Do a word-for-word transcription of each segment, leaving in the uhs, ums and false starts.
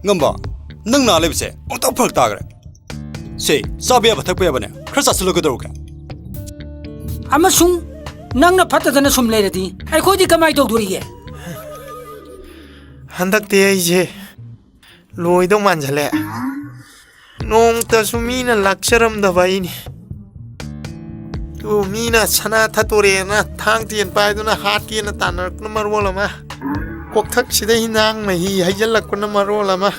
ꯉꯝꯕ, ꯅꯪ ꯅꯥ ꯂꯩꯕꯁꯦ ꯑꯃꯨꯛꯇ ꯐꯔꯛ ꯇꯥꯈ꯭ꯔꯦ꯫ ꯁꯦ, ꯆꯥꯕ ꯌꯥꯕ ꯊꯛꯄ ꯌꯥꯕꯅꯦ, ꯈꯔ ꯆꯥꯁꯤꯜꯂꯣ, ꯀꯩꯗꯧꯔꯒꯦ? ꯑꯃꯁꯨꯡ ꯅꯪꯅ ꯐꯠꯇꯗꯅ ꯁꯨꯝ ꯂꯩꯔꯗꯤ ꯑꯩꯈꯣꯏꯗꯤ ꯀꯃꯥꯏ ꯇꯧꯗꯣꯔꯤꯒꯦ? ꯍꯟꯗꯛꯇꯤ ꯑꯩꯁꯦ ꯂꯣꯏꯗꯧ ꯃꯥꯟꯁꯤꯜꯂꯦ꯫ ꯅꯣꯡꯃꯇꯁꯨ ꯃꯤꯅ ꯂꯥꯛꯆꯔꯝꯗꯕ ꯑꯩꯅꯤ꯫ ꯑꯗꯨ ꯃꯤꯅ ꯁꯅꯥ ꯊꯠꯇꯣꯔꯦꯅ ꯊꯥꯡ ꯇꯦꯟ ꯄꯥꯏꯗꯨꯅ ꯍꯥꯠꯀꯦꯅ ꯇꯥꯟꯅꯔꯛꯄꯅ ꯃꯔꯣꯜ ꯑꯃ, ꯀꯣꯛꯊꯛꯁꯤꯗ ꯍꯤꯟꯖꯥꯡ ꯃꯍꯤ ꯍꯩꯖꯤꯜꯂꯛꯄꯅ ꯃꯔꯣꯜ ꯑꯃ,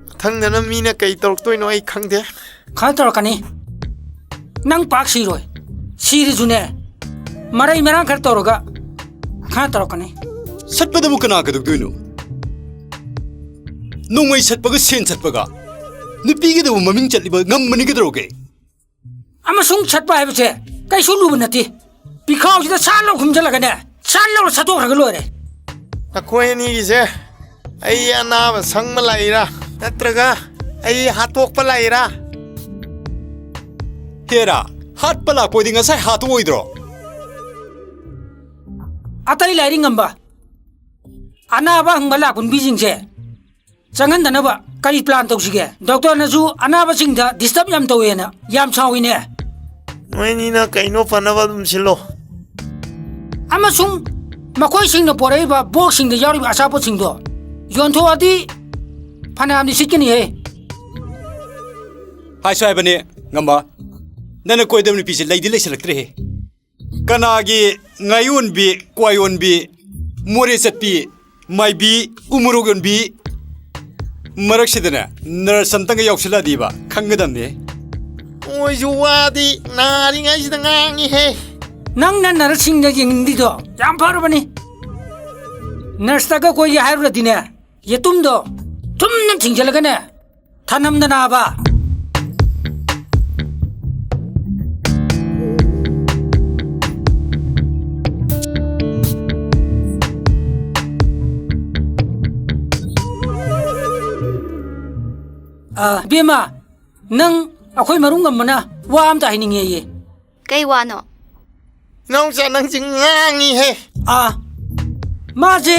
ꯃꯊꯪꯗꯅ ꯃꯤꯅ ꯀꯩ ꯇꯧꯔꯛꯇꯣꯏꯅꯣ ꯑꯩ ꯈꯪꯗꯦ꯫ ꯈꯔ ꯇꯧꯔꯛꯀꯅꯤ꯫ ꯅꯪ ꯄꯥꯛ ꯁꯤꯔꯣꯏ꯫ ꯁꯤꯔꯁꯨꯅꯦ, ꯃꯔꯩ ꯃꯔꯥꯡ ꯈꯔ ꯇꯧꯔꯒ ꯈꯔ ꯇꯧꯔꯛꯀꯅꯤ꯫ ꯁꯠꯄꯗꯕꯨ ꯀꯅꯥ ꯀꯩꯗꯧꯗꯣꯏꯅꯣ? ꯅꯣꯡꯃꯩ ꯁꯠꯄꯒ ꯁꯦꯟ ꯁꯠꯄꯒ ꯅꯨꯄꯤꯒꯤꯗꯕꯨ ꯃꯃꯤꯡ ꯆꯠꯂꯤꯕ ꯉꯝꯕꯅꯤ, ꯀꯩꯗꯧꯔꯒꯦ? ꯑꯃꯁꯨꯡ ꯁꯠꯄ ꯍꯥꯏꯕꯁꯦ ꯀꯩꯁꯨ ꯂꯨꯕ ꯅꯠꯇꯦ꯫ ꯄꯤꯈꯥꯎꯁꯤꯗ ꯁꯠ ꯂꯧ ꯈꯨꯝꯖꯤꯜꯂꯒꯅꯦ, ꯁꯠ ꯂꯧꯅ ꯁꯠꯇꯣꯛꯈ꯭ꯔꯒ ꯂꯣꯏꯔꯦ꯫ ꯅꯈꯣꯏ ꯑꯅꯤꯒꯤꯁꯦ ꯑꯩ ꯑꯅꯥꯕ ꯁꯪꯕ ꯂꯥꯛꯏꯔꯥ, ꯅꯠꯇ꯭ꯔꯒ ꯑꯩ ꯍꯥꯠꯇꯣꯛꯄ ꯂꯥꯛꯏꯔꯥ? ꯍꯦꯔꯥ, ꯍꯥꯠꯄ ꯂꯥꯛꯄ ꯑꯣꯏꯗꯤ ꯉꯁꯥꯏ ꯍꯥꯠꯇꯣꯛꯑꯣꯏꯗ꯭ꯔꯣ? ꯑꯇꯩ ꯂꯥꯏꯔꯤ ꯉꯝꯕ, ꯑꯅꯥꯕ ꯍꯪꯕ ꯂꯥꯛꯄ ꯅꯨꯄꯤꯁꯤꯡꯁꯦ ꯆꯪꯍꯟꯗꯅꯕ ꯀꯔꯤ plan ꯇꯧꯁꯤꯒꯦ? ꯗꯣꯛꯇꯔꯅꯁꯨ ꯑꯅꯥꯕꯁꯤꯡꯗ disturb ꯌꯥꯝ ꯇꯧꯋꯦꯅ ꯌꯥꯝ ꯁꯥꯎꯏꯅꯦ꯫ ꯅꯣꯏ ꯑꯅꯤꯅ ꯀꯩꯅꯣ ꯐꯅꯕ ꯑꯗꯨꯝ ꯁꯤꯜꯂꯣ꯫ ꯑꯃꯁꯨꯡ ꯃꯈꯣꯏꯁꯤꯡꯅ ꯄꯣꯔꯛꯏꯕ boxꯁꯤꯡꯗ ꯌꯥꯎꯔꯤꯕ ꯑꯆꯥꯄꯣꯠꯁꯤꯡꯗꯣ ꯌꯣꯟꯊꯣꯛꯑꯗꯤ ꯐꯅꯌꯥꯝꯗꯤ ꯁꯤꯠꯀꯅꯤꯍꯦ꯫ ꯍꯥꯏꯁꯨ ꯍꯥꯏꯕꯅꯦ, ꯉꯝꯕ, ꯅꯪꯅ ꯀꯣꯏꯗꯕ ꯅꯨꯄꯤꯁꯦ ꯂꯩꯗꯤ ꯂꯩꯁꯜꯂꯛꯇ꯭ꯔꯦꯍꯦ꯫ ꯀꯅꯥꯒꯤ ꯉꯥꯌꯣꯟꯕꯤ, ꯀ꯭ꯋꯥꯌꯣꯟꯕꯤ, ꯃꯣꯔꯦ ꯆꯠꯄꯤ, ꯃꯥꯏꯕꯤ, ꯎꯃꯣꯔꯣꯛ ꯌꯣꯟꯕꯤ ꯃꯔꯛꯁꯤꯗꯅꯦ nurse ꯑꯝꯇꯪꯒ ꯌꯥꯎꯁꯜꯂꯛꯑꯗꯤꯕ ꯈꯪꯒꯗꯕꯅꯦ꯫ ꯃꯣꯏꯁꯨ ꯋꯥꯗꯤ ꯅꯥꯔꯤꯉꯩꯁꯤꯗ ꯉꯥꯡꯉꯤꯍꯦ꯫ ꯅꯪꯅ nurseꯁꯤꯡꯗ ꯌꯦꯡꯅꯤꯡꯗ꯭ꯔꯤꯗꯣ ꯌꯥꯝ ꯐꯔꯕꯅꯤ꯫ Nurseꯇꯒ ꯀꯣꯏꯒꯦ ꯍꯥꯏꯔꯨꯔꯗꯤꯅꯦ, ꯌꯦꯇꯨꯝꯗꯣ ꯊꯨꯝꯅ ꯊꯤꯡꯖꯤꯜꯂꯒꯅꯦ, ꯊꯅꯝꯗꯅꯥꯕ꯫ ꯑ, ꯏꯕꯦꯝꯃ, ꯅꯪ ꯑꯩꯈꯣꯏ ꯃꯔꯨꯞ ꯉꯝꯕꯅ ꯋꯥ ꯑꯝꯇ ꯍꯥꯏꯅꯤꯡꯉꯦꯌꯦ꯫ ꯀꯩ ꯋꯥꯅꯣ? ꯏꯅꯥꯎꯆꯥ, ꯅꯪꯁꯦ ꯉꯥꯡꯉꯤꯍꯦ꯫ ꯑꯥ, ꯃꯥꯁꯦ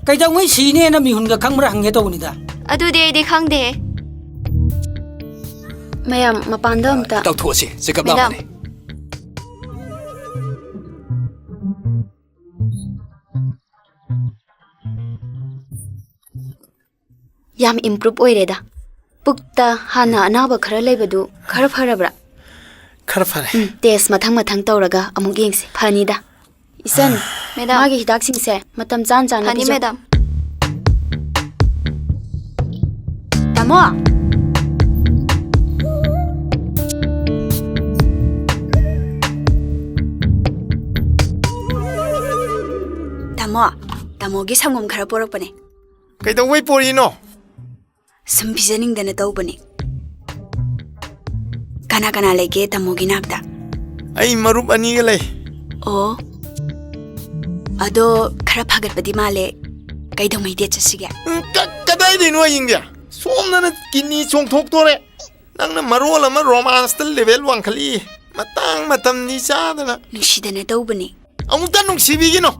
ꯀꯩꯗꯧꯉꯩ ꯁꯤꯅꯦꯅ ꯃꯤꯍꯨꯟꯒ ꯈꯪꯕ꯭ꯔꯥ ꯍꯪꯒꯦ ꯇꯧꯕꯅꯤꯗ꯫ ꯑꯗꯨꯗꯤ ꯑꯩꯗꯤ ꯈꯪꯗꯦ꯫ ꯃꯌꯥꯝ ꯃꯄꯥꯟꯗ ꯑꯝꯇ꯫ ꯇꯧꯊꯣꯛꯑꯁꯤ, ꯆꯦꯀꯞ ꯃꯦꯗꯥꯝ꯫ ꯂꯥꯛꯄꯅꯦ꯫ ꯌꯥꯝ improve ꯑꯣꯏꯔꯦꯗ꯫ ꯄꯨꯛꯇ ꯍꯥꯟꯅ ꯑꯅꯥꯕ ꯈꯔ ꯂꯩꯕꯗꯨ ꯈꯔ ꯐꯔꯕ꯭ꯔꯥ? ꯈꯔ ꯐꯔꯦ꯫ ꯎꯝ, test ꯃꯊꯪ ꯃꯊꯪ ꯇꯧꯔꯒ ꯑꯃꯨꯛ ꯌꯦꯡꯁꯤ꯫ ꯐꯅꯤꯗ꯫ ꯏꯆꯟ, ꯃꯦꯗꯥꯝ꯫ ꯃꯥꯒꯤ ꯍꯤꯗꯥꯛꯁꯤꯡꯁꯦ ꯃꯇꯝ ꯆꯥꯅ ꯆꯥꯅ ꯐꯅꯤ, ꯄꯤꯖꯧ꯫ ꯃꯦꯗꯥꯝ꯫ ꯇꯥꯃꯣ꯫ ꯇꯥꯃꯣ, ꯇꯥꯃꯣꯒꯤ ꯁꯪꯒꯣꯝ ꯈꯔ ꯄꯣꯔꯛꯄꯅꯦ꯫ ꯀꯩꯗꯧꯕꯩ ꯄꯣꯔꯤꯅꯣ? ꯁꯨꯝ ꯄꯤꯖꯅꯤꯡꯗꯅ ꯇꯧꯕꯅꯦ꯫ ꯀꯅꯥ ꯀꯅꯥ ꯂꯩꯒꯦ ꯇꯥꯃꯣꯒꯤ ꯅꯥꯛꯇ? ꯑꯩ ꯃꯔꯨꯞ ꯑꯅꯤꯒ ꯂꯩ꯫ ꯑꯣ, ꯑꯗꯣ ꯈꯔ ꯐꯒꯠꯄꯗꯤ ꯃꯥꯜꯂꯦ꯫ ꯀꯩꯗꯧꯉꯩ date ꯆꯠꯁꯤꯒꯦ? ꯎꯝ, ꯀ-, ꯀꯗꯥꯏꯗꯩꯅꯣ ꯑꯌꯤꯡꯕꯤ? ꯁꯣꯝꯗꯅ kidney ꯆꯣꯡꯊꯣꯛꯇꯣꯔꯦ꯫ ꯅꯪꯅ ꯃꯔꯣꯜ ꯑꯃ romance ꯇ level ꯋꯥꯡꯈꯠꯂꯤ꯫ ꯃꯇꯥꯡ ꯃꯇꯝꯗꯤ ꯆꯥꯗꯅ꯫ ꯅꯨꯡꯁꯤꯗꯅ ꯇꯧꯕꯅꯦ꯫ ꯑꯃꯨꯛꯇ ꯅꯨꯡꯁꯤꯕꯤꯒꯤꯅꯣ꯫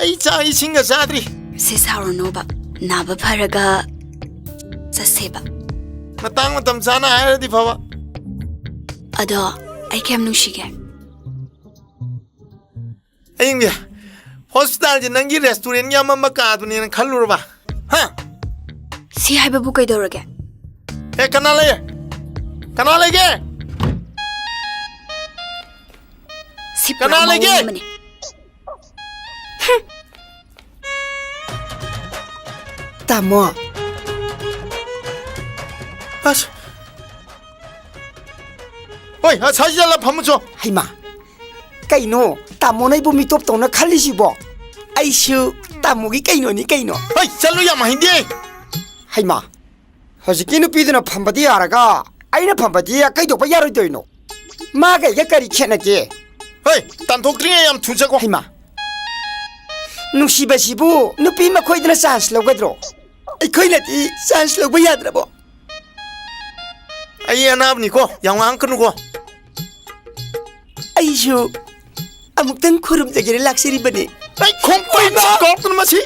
ꯑꯩ ꯆꯥꯛ ꯏꯁꯤꯡꯒ ꯆꯥꯗ꯭ꯔꯤ꯫ ꯁꯦ, ꯁꯥꯎꯔꯅꯣꯕ꯫ ꯅꯥꯕ ꯐꯔꯒ ꯆꯠꯁꯦꯕ꯫ ꯃꯇꯥꯡ ꯃꯇꯝ ꯆꯥꯅ ꯍꯥꯏꯔꯗꯤ ꯐꯕ꯫ ꯑꯗꯣ ꯑꯩ ꯀꯌꯥꯝ ꯅꯨꯡꯁꯤꯒꯦ? ꯑꯌꯤꯡꯕꯤ, hospital ꯁꯦ ꯅꯪꯒꯤ restaurant ꯒꯤ ꯑꯃꯝꯕ ꯀꯥꯗꯨꯅꯦꯅ ꯈꯜꯂꯨꯔꯕ? ꯍꯥ? ꯁꯤ ꯍꯥꯏꯕꯕꯨ ꯀꯩꯗꯧꯔꯒꯦ? ꯑꯦ, ꯀꯅꯥ ꯂꯩ? ꯀꯅꯥ ꯂꯩꯒꯦ? ꯁꯤ ꯄꯨꯔꯥ ꯀꯅꯥ ꯂꯩꯒꯦ? ꯃꯑꯣꯡ ꯑꯃꯅꯤ꯫ ꯇꯥꯃꯣ꯫ ꯑꯁ꯫ ꯍꯣꯏ, ꯑꯁ, ꯍꯥꯏꯖꯜꯂ ꯐꯝꯃꯨꯆꯣ꯫ ꯍꯩꯃꯥ, ꯀꯩꯅꯣ ꯇꯥꯃꯣꯅ ꯑꯩꯕꯨ ꯃꯤꯇꯣꯞ ꯇꯧꯅ ꯈꯜꯂꯤꯁꯤꯕꯣ? ꯑꯩꯁꯨ ꯇꯥꯃꯣꯒꯤ ꯀꯩꯅꯣꯅꯤ ꯀꯩꯅꯣ꯫ ꯍꯩ, ꯆꯠꯂꯨ, ꯌꯥꯝ ꯍꯩꯅꯗꯦ꯫ ꯍꯩꯃꯥ, ꯍꯧꯖꯤꯛꯀꯤ ꯅꯨꯄꯤꯗꯨꯅ ꯐꯝꯕꯗꯤ ꯌꯥꯔꯒ ꯑꯩꯅ ꯐꯝꯕꯗꯤ ꯀꯩꯗꯧꯕ ꯌꯥꯔꯣꯏꯗꯣꯏꯅꯣ? ꯃꯥꯒ ꯑꯩꯒ ꯀꯔꯤ ꯈꯦꯠꯅꯒꯦ? ꯍꯩ, ꯇꯥꯟꯊꯣꯛꯇ꯭ꯔꯤꯉꯩ ꯌꯥꯝ ꯊꯨ ꯆꯠꯈꯣ꯫ ꯍꯩꯃꯥ, ꯅꯨꯡꯁꯤꯕꯁꯤꯕꯨ ꯅꯨꯄꯤ ꯃꯈꯣꯏꯗꯅ chance ꯂꯧꯒꯗ꯭ꯔꯣ? ꯑꯩꯈꯣꯏꯅꯗꯤ chance ꯂꯧꯕ ꯌꯥꯗ꯭ꯔꯕꯣ? ꯑꯩ ꯑꯅꯥꯕꯅꯤꯀꯣ, ꯌꯥꯝ ꯉꯥꯡꯉꯛꯀꯅꯨꯀꯣ꯫ ꯑꯩꯁꯨ ꯑꯃꯨꯛꯇꯪ ꯈꯨꯔꯨꯝꯖꯒꯦꯅ ꯂꯥꯛꯆꯔꯤꯕꯅꯤ꯫ ꯑꯩ ꯈꯣꯡꯄꯥꯛ ꯀꯩꯅꯣ? ꯀꯥꯎꯔꯛꯇꯅ ꯃꯁꯤ꯫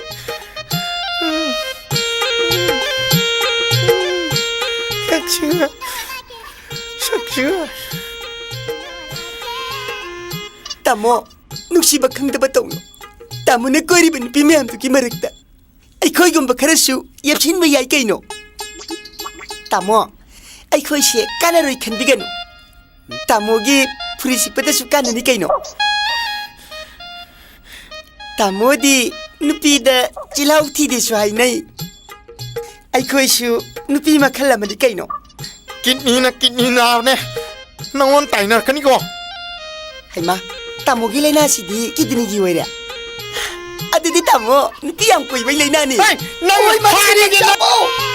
ꯁꯛꯁꯤꯒ, ꯁꯛꯁꯤꯒ꯫ ꯇꯥꯃꯣ, ꯅꯨꯡꯁꯤꯕ ꯈꯪꯗꯕ ꯇꯧꯅꯨ꯫ ꯇꯥꯃꯣꯅ ꯀꯣꯏꯔꯤꯕ ꯅꯨꯄꯤ ꯃꯌꯥꯝꯗꯨꯒꯤ ꯃꯔꯛꯇ ꯑꯩꯈꯣꯏꯒꯨꯝꯕ ꯈꯔꯁꯨ ꯌꯦꯞꯁꯤꯟꯕ ꯌꯥꯏ ꯀꯩꯅꯣ꯫ ꯇꯥꯃꯣ, ꯑꯩꯈꯣꯏꯁꯦ ꯀꯥꯟꯅꯔꯣꯏ ꯈꯟꯕꯤꯒꯅꯨ꯫ ꯇꯥꯃꯣꯒꯤ ꯐꯨꯔꯤꯠ ꯁꯤꯠꯄꯗꯁꯨ ꯀꯥꯟꯅꯅꯤ ꯀꯩꯅꯣ꯫ ꯇꯥꯃꯣꯗꯤ ꯅꯨꯄꯤꯗ ꯆꯤꯜꯍꯥꯎ ꯊꯤꯗꯦꯁꯨ ꯍꯥꯏꯅꯩ꯫ ꯑꯩꯈꯣꯏꯁꯨ ꯅꯨꯄꯤ ꯃꯈꯜ ꯑꯃꯅꯤ ꯀꯩꯅꯣ꯫ ꯀꯤꯠꯅꯤꯅ ꯀꯤꯠꯅꯤ ꯅꯥꯕꯅꯦ꯫ ꯅꯪꯉꯣꯟ ꯇꯥꯏꯅꯔꯛꯀꯅꯤꯀꯣ꯫ ꯍꯩꯃꯥ, ꯇꯥꯃꯣꯒꯤ ꯂꯥꯏꯅꯥꯁꯤꯗꯤ ꯀꯤꯗꯅꯤꯒꯤ ꯑꯣꯏꯔꯦ꯫ ꯑꯗꯨꯗꯤ ꯇꯥꯃꯣ ꯅꯨꯄꯤ ꯌꯥꯝ ꯀꯣꯏꯕꯩ ꯂꯥꯏꯅꯥꯅꯤ꯫ ꯍꯩ, ꯅꯪ ꯑꯣꯏ, ꯃꯁꯤꯗꯤ ꯍꯥꯏꯔꯒꯦ ꯅꯪ꯫ ꯇꯥꯃꯣ!